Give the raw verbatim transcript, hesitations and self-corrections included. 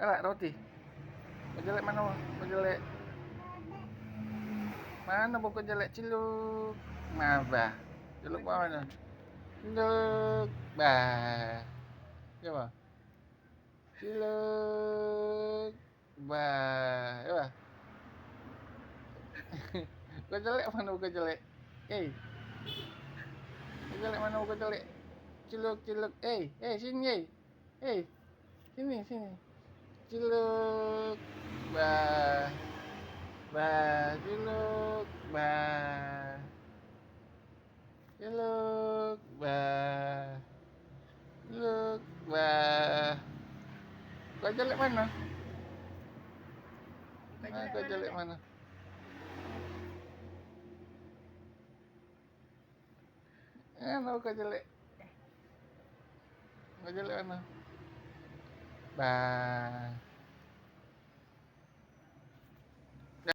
Elak roti. Kau jelek mano? Kau jelek. Mano buku jelek? Ciluk. Mabah. Ciluk mano? Ciluk. Bah. Coba. Ciluk. Bah. Coba. Kau jelek mano buku jelek? Hei. Kau jelek mano buku jelek? Ciluk, ciluk. Hei, hei, sini, hei. Hei, sini, sini. Ciluk, bah. Bah, ciluk, bah. Ciluk, bah. Ciluk, bah. Kau jelek mano? Nah, kau jelek mano? Anu kau jelek. Kau jelek mano? Bah.